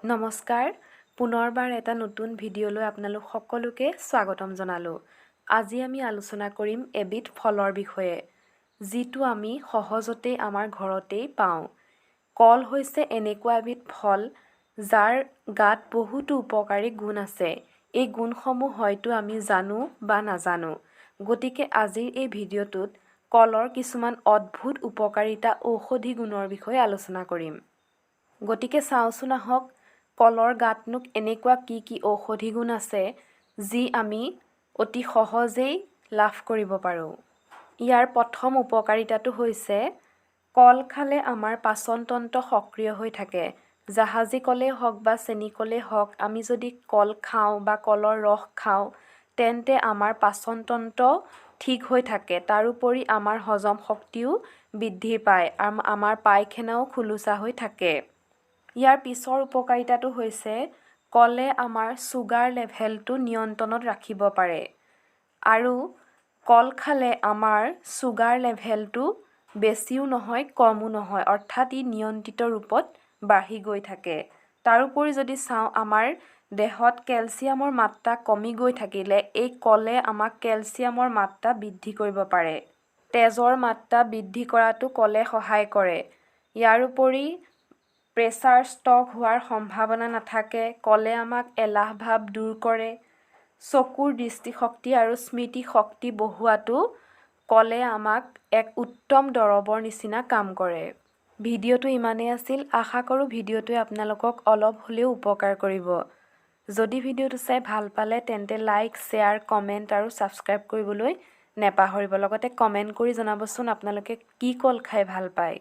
নমস্কাৰ, পুনৰবাৰ এটা নতুন ভিডিঅ'লৈ আপোনালোক সকলোকে স্বাগতম জনালোঁ। আজি আমি আলোচনা কৰিম এবিধ ফলৰ বিষয়ে, যিটো আমি সহজতেই আমাৰ ঘৰতেই পাওঁ। কল হৈছে এনেকুৱা এবিধ ফল, যাৰ গাত বহুতো উপকাৰী গুণ আছে। এই গুণসমূহ হয়তো আমি জানো বা নাজানো। গতিকে আজিৰ এই ভিডিঅ'টোত কলৰ কিছুমান অদ্ভুত উপকাৰিতা, ঔষধি গুণৰ বিষয়ে আলোচনা কৰিম। গতিকে চাওঁচোন আহক, কলৰ গাতনো এনেকুৱা কি কি ঔষধি গুণ আছে, যি আমি অতি সহজেই লাভ কৰিব পাৰোঁ। ইয়াৰ প্ৰথম উপকাৰিতাটো হৈছে, কল খালে আমাৰ পাচনতন্ত্ৰ সক্ৰিয় হৈ থাকে। জাহাজী কলেই হওক বা চেনি কলেই হওক, আমি যদি কল খাওঁ বা কলৰ ৰস খাওঁ, তেন্তে আমাৰ পাচনতন্ত্ৰ ঠিক হৈ থাকে। তাৰোপৰি আমাৰ হজম শক্তিও বৃদ্ধি পায় আৰু আমাৰ পায়খানাও খোলোচা হৈ থাকে। ইয়াৰ পিছৰ উপকাৰিতাটো হৈছে, কলে আমাৰ চুগাৰ লেভেলটো নিয়ন্ত্ৰণত ৰাখিব পাৰে আৰু কল খালে আমাৰ চুগাৰ লেভেলটো বেছিও নহয়, কমো নহয়, অৰ্থাৎ ই নিয়ন্ত্ৰিত ৰূপত বাঢ়ি গৈ থাকে। তাৰোপৰি যদি চাওঁ, আমাৰ দেহত কেলছিয়ামৰ মাত্ৰা কমি গৈ থাকিলে এই কলে আমাক কেলছিয়ামৰ মাত্ৰা বৃদ্ধি কৰিব পাৰে। তেজৰ মাত্ৰা বৃদ্ধি কৰাতো কলে সহায় কৰে। ইয়াৰোপৰি প্ৰেছাৰ, ষ্ট্ৰক হোৱাৰ সম্ভাৱনা নাথাকে। কলে আমাক এলাহ ভাৱ দূৰ কৰে। চকুৰ দৃষ্টিশক্তি আৰু স্মৃতিশক্তি বঢ়োৱাটো কলে আমাক এক উত্তম দৰৱৰ নিচিনা কাম কৰে। ভিডিঅ'টো ইমানেই আছিল। আশা কৰোঁ ভিডিঅ'টোৱে আপোনালোকক অলপ হ'লেও উপকাৰ কৰিব। যদি ভিডিঅ'টো চাই ভাল পালে, তেন্তে লাইক, শ্বেয়াৰ, কমেণ্ট আৰু ছাবস্ক্ৰাইব কৰিবলৈ নেপাহৰিব। লগতে কমেণ্ট কৰি জনাবচোন আপোনালোকে কি কল খাই ভাল পায়।